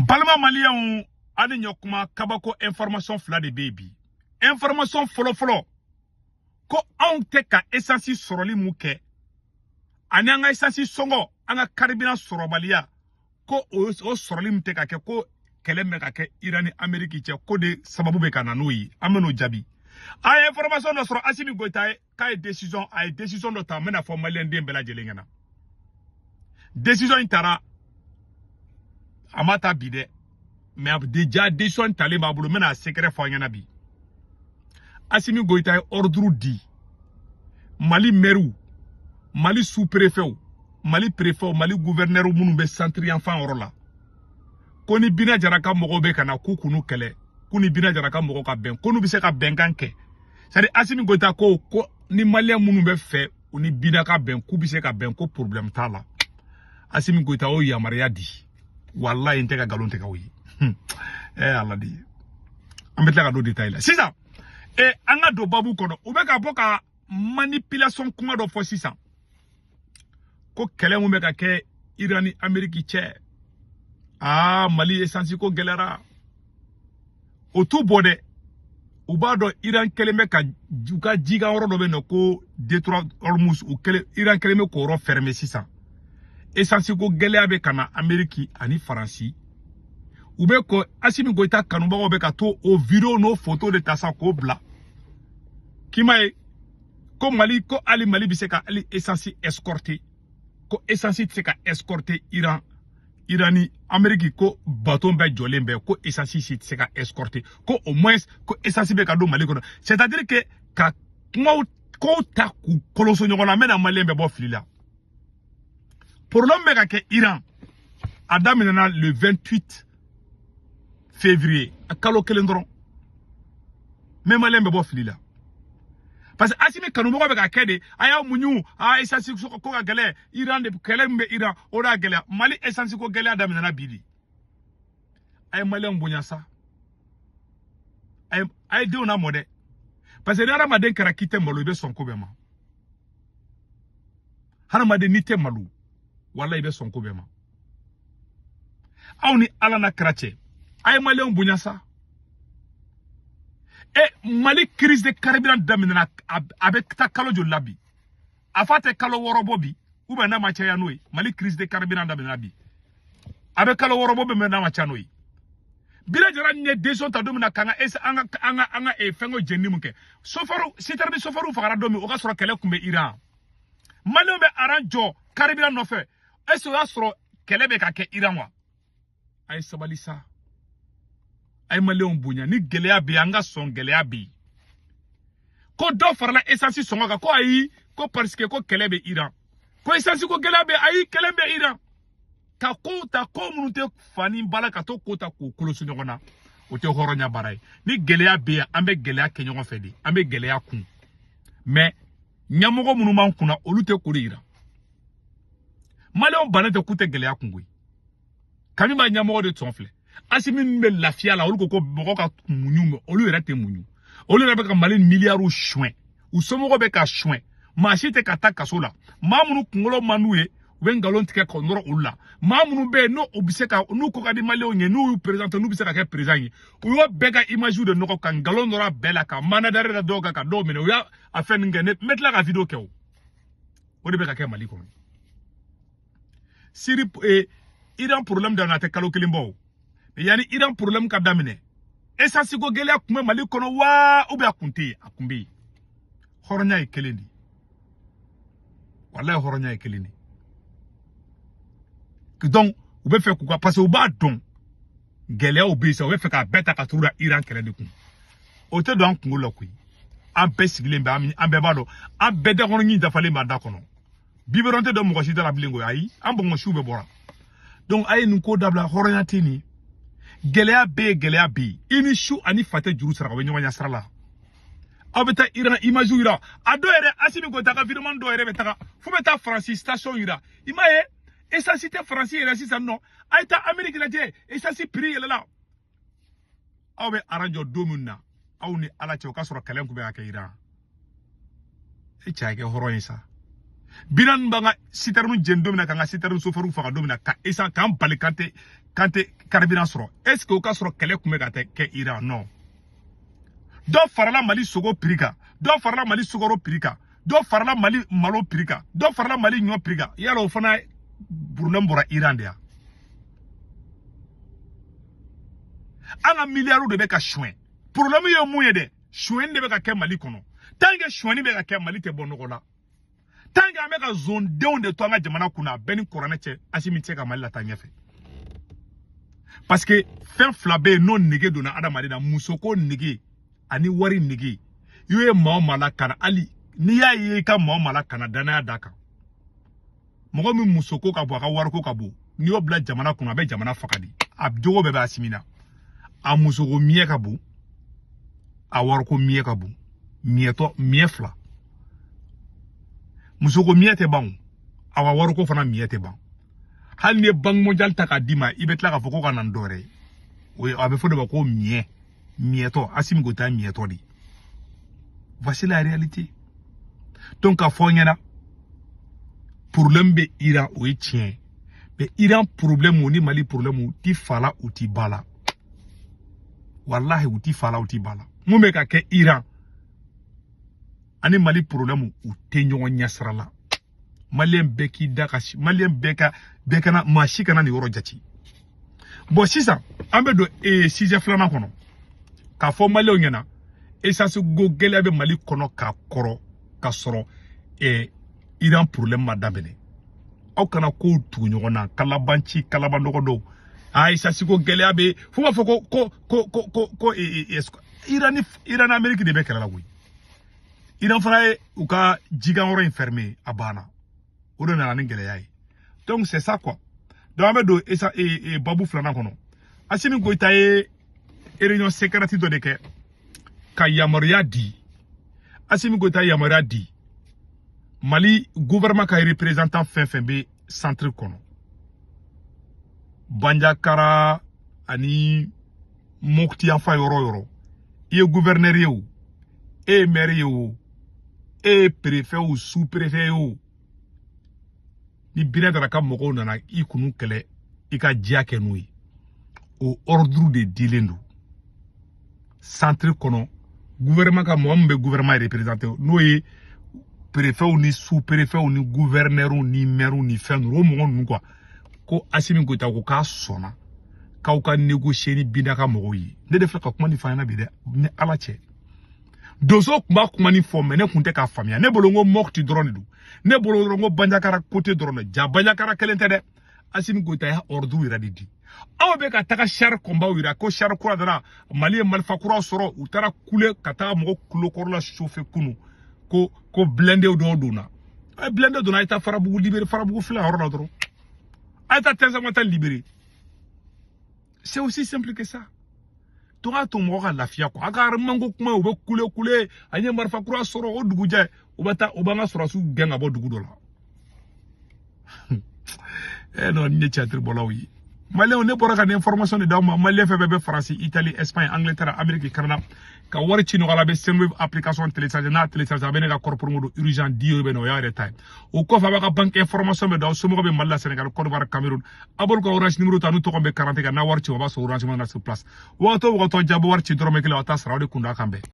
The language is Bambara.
Balima maliyɛnw, aw ni ɲɔkuma. Kabako information fila de bɛ yen bi. Information fɔlɔfɔlɔ, ko anw tɛ ka essence sɔrɔli mun kɛ ani an ka essence sɔngɔ, an ka carburant sɔrɔbaliya, ko o sɔrɔli min tɛ ka kɛ, ko kɛlɛ min bɛ ka kɛ Iran ni Amérique cɛ, ko de sababu bɛ ka na n'o ye. An bɛ n'o jaabi. A ye information dɔ sɔrɔ, Assimi Goïta ye k'a ye décision, a ye décision dɔ ta. N bɛna fɔ maliyɛn den bɛɛ lajɛlen ɲɛna, décision in taara, a ma ta bi dɛ, mais a déjà décision talen b'a bolo. N bɛna a secret fɔ an ɲɛna bi. Assimi Goïta ye ordre di Mali maires, Mali sous-préfets, Mali préfets, Mali gouverneur minnu bɛ centre yanfan yɔrɔ la, ko ni Bina Jara ka mɔgɔw bɛ ka na k'u k'u kɛlɛ, k'u ni Bina Jara ka mɔgɔw ka bɛn, ko n'u bɛ se ka bɛnkan kɛ. C'est à dire, Assimi Goïta ko ko ni maliyɛn minnu bɛ fɛ u ni Bina ka bɛn, k'u bɛ se ka bɛn, ko problème t'a la. Assimi Goïta y'o yamaruya di. Walayi, n tɛ ka nkalon tigɛ o ye. Ɛ Ala de, an bɛ tila ka don détail la sisan. Ɛ, an ka don babu kɔnɔ. U bɛ ka bɔ ka manipulation kuma dɔ fɔ sisan, ko kɛlɛ mun bɛ ka kɛ Iran ni Amérique cɛ, aa, Mali essence ko gɛlɛyara. O t'u bɔ dɛ, u b'a dɔn Iran kɛlen bɛ ka u ka jikan yɔrɔ dɔ bɛ yen nɔ, ko détroit Hormuz, u kɛlen, Iran kɛlen bɛ k'o yɔrɔ fermer. Sisan essence ko gɛlɛya bɛ ka na Amérique ani Faransi. U bɛ ko Assimi Goïta kanubagaw bɛ ka to o vidéo n'o photo de ta sa k'o bila k'i m'a ye ko Mali, ko hali Mali bɛ se ka hali essence escorter, ko essence tɛ se ka escorter Iran. Iran ni Amérique, ko bateau bɛɛ jɔlen bɛ, ko essence si tɛ se ka escorter, ko au moins ko essence bɛ ka don Mali kɔnɔ. C'est à dire que ka kumaw kow ta k'u koloso ɲɔgɔn na, n bɛna maliyɛn bɛɛ bɔ fili la. Problème bɛ ka kɛ Iran, a daminɛna le 28 février, a kalo kelen dɔrɔn. Mais maliyɛn bɛ bɔ fili la, parce que Assimi kanubagaw bɛ ka kɛ de, a y'a muɲu, a essence ko ka gɛlɛn Iran de, kɛlɛ min bɛ Iran, o de y'a gɛlɛya. Mali essence ko gɛlɛya daminɛna bi de. A ye maliyɛnw bonya sa, a ye denw lamɔ dɛ, parce que ni hadamaden kɛra k'i tɛ malo, i bɛ sɔn ko bɛɛ ma. Hadamaden, n'i tɛ malo, walayi, i bɛ sɔn ko bɛɛ ma. Aw ni Ala n'a kɛra cɛ, a ye maliyɛnw bonya sa. E, Mali crise de carburant daminɛna, a bɛ taa kalo joli la bi? A fa tɛ kalo 6 bɔ bi, ou bien n'a ma caya n'o ye. Mali crise de carburant daminɛna bi, a bɛ kalo 6 bɔ bi, n'a ma caya n'o ye. Bira Jara ni ye décision ta don min na k'an ka an ka fɛnkɛ jenini mun kɛ, sofɛriw, citerne sofɛriw fagara don min, o ka sɔrɔ kɛlɛ tun bɛ Iran. Maliyɛnw bɛ rang jɔ carburant nɔfɛ, est ce que o y'a sɔrɔ kɛlɛ bɛ ka kɛ Iran wa? A ye sabali sa, a ye maliyɛnw bonya. Ni gɛlɛya bɛ yen, an ka sɔn gɛlɛya bɛ yen. Ko dɔ farala essence sɔngɔ kan, ko ayi, ko parce que ko kɛlɛ bɛ Iran, ko essence ko gɛlɛya bɛ, ayi, kɛlɛ bɛ Iran. Ka kow ta, ko minnu tɛ fa ni ba la, ka to ko ta k'u kolosi ɲɔgɔn na, o tɛ hɔrɔnya baara ye. Ni gɛlɛya bɛ yen, an bɛ gɛlɛya kɛ ɲɔgɔn fɛ de, an bɛ gɛlɛya kun. Mais ɲɛmɔgɔ minnu b'an kunna, olu tɛ k'o de yira. Maliyɛnw bannen tɛ k'u tɛ gɛlɛya kun koyi. Kami b'a ɲɛmɔgɔ de tɔn filɛ, Assimi min bɛ lafiya la, olu ko ko mɔgɔ ka muɲu, olu yɛrɛ tɛ muɲu. Olu yɛrɛ bɛ ka Mali miliyariw suɲɛ, u somɔgɔw bɛ ka suɲɛ, maa si tɛ ka taa kaso la. Maa minnu kunkolo man d'u ye, u bɛ nkalon tigɛ ka nɔrɔ olu la. Maa minnu bɛ yen n'o u bɛ se ka n'u ko ka di maliyɛnw ye, n'u y'u présenté, n'u bɛ se ka kɛ président ye, u y'o bɛɛ ka image de nɔgɔ, ka nkalon nɔrɔ a bɛɛ la, ka mandat d'arrêt da dɔw kan, ka dɔw minɛ. U y'a a fɛn nin kɛ. Ne n bɛ tila ka vidéo kɛ. O de bɛ ka kɛ Mali kɔnɔ. Siri Iran problème daminɛ, a tɛ kalo kelen bɔ o. Yanni Iran problème ka daminɛ, essence ko gɛlɛya tun bɛ Mali kɔnɔ wa, ou bien a kun tɛ yen? A kun bɛ yen. Hɔrɔnya ye kelen de ye, walayi, hɔrɔnya ye kelen de ye. Donc u bɛ fɛ k'u ka, parce que u b'a dɔn gɛlɛyaw bɛ yen sa, u bɛ fɛ k'a bɛɛ ta ka turu da Iran kɛlɛ de kun. O tɛ don an kunkolo la koyi. An bɛɛ sigilen bɛ, an bɛɛ b'a dɔn, an bɛɛ dakɔnɔ ɲin dafalen b'a da kɔnɔ. Biberon tɛ dɔn mɔgɔ si da la bilen koyi. Ayi, an bɔnbɔnsiw bɛɛ bɔra. Donc a ye nin ko dabila, hɔrɔnya tɛ nin ye. Gɛlɛya bɛ yen, gɛlɛya bɛ yen. I ni su ani fa tɛ juru sara, o bɛ ɲɔgɔn ɲɛ sira la. Aw bɛ taa Iran image yira, a dɔw yɛrɛ, Assimi Goïta ka vidéo dɔw yɛrɛ bɛ taga fo bɛ taa Faransi station yira. I m'a ye, essence tɛ Faransi yɛrɛ sisan nɔ. A ye taa Amérique lajɛ, essence prix yɛlɛla. Aw bɛ rang jɔ don min na, aw ni Ala cɛ, o ka sɔrɔ kɛlɛ tun bɛ ka kɛ Iran. E cɛ, a kɛ hɔrɔn ye sa. Bina ninnu b'an ka citerne jeni don min na, k'an ka citerne sofɛriw faga don min na, ka essence k'an bali k'an tɛ k'an tɛ carburant sɔrɔ, est ce que o ka sɔrɔ kɛlɛ tun bɛ ka kɛ Iran? Non. Dɔ farala Mali sogo prix kan, dɔ farala Mali sukaro prix kan, dɔ farala Mali malo prix kan, dɔ farala Mali ɲɔ prix kan. Yala o fana problème bɔra Iran de ya? An ka miliyariw de bɛ ka suɲɛ. Problème ye mun ye dɛ? Suɲɛni de bɛ ka kɛ Mali kɔnɔ. Tant que suɲɛni bɛ ka kɛ, Mali tɛ bɔ nɔgɔ la. Tant que an bɛ ka zondenw de to an ka jamana kunna, a bɛɛ ni kuranɛ cɛ, Asimi tɛ se ka Mali lataa ɲɛfɛ. Parce que fɛn fila bɛ yen n'o nege donna adamaden na, musoko nege ani wari nege. I ye maa o maa lakana, hali n'i y'a ye i ka maa o maa lakana, danaya d'a kan. Mɔgɔ min musoko ka bon, a ka wariko ka bon, n'i y'o bila jamana kunna, a bɛ jamana faga de. A jogo bɛɛ bɛ Asimi na. A musoko miɲɛ ka bon, a wariko miɲɛ ka bon. Miɲɛtɔ miɲɛ fila, musoko miɲɛ tɛ ban o, a ka wariko fana miɲɛ tɛ ban. Hali n'i ye Banque mondiale ta k'a d'i ma, i bɛ tila k'a fɔ ko ka na ni dɔ wɛrɛ ye. O ye a bɛ fɔ de ma ko miɲɛ miɲɛtɔ. Asimi Goïta ye miɲɛtɔ de. Voici la réalité. Donc k'a fɔ ɲɛna, problème bɛ Iran, o ye tiɲɛ ye, mais Iran problème o ni Mali problème u ti fa la, u ti ba la. Walahi, u ti fa la, u ti ba la. Mun bɛ ka kɛ Iran ani Mali problème, u tɛ ɲɔgɔn ɲɛsira la. Maliyɛn bɛɛ k'i da ka si, maliyɛn bɛɛ ka bɛɛ kana maa si kana nin yɔrɔ jate. Bon, sisan an bɛ don sujet filanan kɔnɔ, k'a fɔ maliyɛnw ɲɛna, essence ko gɛlɛya bɛ Mali kɔnɔ k'a kɔrɔ ka sɔrɔ Iran problème ma daminɛ. Aw kana kow tugu ɲɔgɔn na, kalabanci kalabandɔgɔ dɔw. A essence ko gɛlɛya bɛ fo b'a fɔ ko ko ko ko ko ko Iran ni Iran ni Amérique de bɛ kɛlɛ la koyi. Iran fana ye u ka jikan yɔrɔ in fermé, a banna, o de nana ni gɛlɛya ye. Donc c'est ça quoi. Donc an bɛ don esa babu filanan kɔnɔ. Asimi Goïta ye réunion secrète dɔ de kɛ ka yamaruya di. Asimi Goïta ye yamaruya di Mali gouvernement ka représentant fɛn fɛn bɛ centre kɔnɔ, Banjakara ani Mopti yanfan yɔrɔ o yɔrɔ, i ye gouverneur ye o, e ye maire ye o, e ye préfet o, sous préfet ye o, ni Bina Dara ka mɔgɔw nana i kunu kɛlɛ, i ka diya kɛ n'o ye. O ordre de dilen don centre kɔnɔ. Gouvernement ka mɔgɔ min bɛ gouvernement représenté, n'o ye préfets ni sous préfets ni gouverneurs ni maires ni fɛn ninnu, o mɔgɔ ninnu quoi, ko Asimi Goïta ko k'a sɔnna k'aw ka négocier ni Binda ka mɔgɔw ye. Ne de filɛ ka kuma nin fɔ an ɲɛna bi dɛ, ni Ala cɛ. Donso tun b'a kuma nin fɔ, mais ne tun tɛ k'a faamuya. Ne bolo n ko Mopti dɔrɔn de don, ne bolo dɔrɔn ko Banjakara côté dɔrɔn de. Ja Banjakara kelen tɛ dɛ. Asimi Goïta y'a ordre yɛrɛ de di. Aw bɛ ka taga char combat yira ko char kura nana, Mali ye marifa kura sɔrɔ, u taara kule ka taga mɔgɔ kulokɔrɔla chauffer kunu ko ko blindé dɔw donna. A ye blindé donna, a ye taa Farabugu libéré, Farabugu filɛ yɔrɔ la dɔrɔn, a ye taa Tɛnzamata libéré. C'est aussi simple que ça. Donc a to mɔgɔ ka lafiya quoi. A ka armement ko kuma, u bɛ kule kule, an ye marifa kura sɔrɔ, o dugujɛ u bɛ taa u b'an ka sɔrɔdasiw gɛn ka bɔ dugu dɔ la. Eh non, nin ye théâtre bɔlaw ye. Maliyɛnw, ne bɔra ka nin information de d'aw ma. Maliyɛn fɛn fɛn bɛ Faransi, Italie, Espagne, Angleterre, Amérique, Canada, ka wari ci nɔgɔya la, a bɛ Sendwave application télécharger. N'a télécharger, a bɛ ne ka code promo don urgent 10 euros bɛ na, o y'a yɛrɛ ta ye. O kɔfɛ, a b'a ka banque information bɛ don, aw somɔgɔw bɛ Mali la, Sénégal, Côte d'Ivoire, Cameroun, a b'olu ka Orange numéro ta, n'u tɔgɔ bɛ karante kan, n'a wari ci, o b'a sɔrɔ Orange Money na sur place. Wagati o wagati, jaabi wari ci dɔrɔmɛ kelen, aw t'a sara. O de kun don a kan bɛɛ.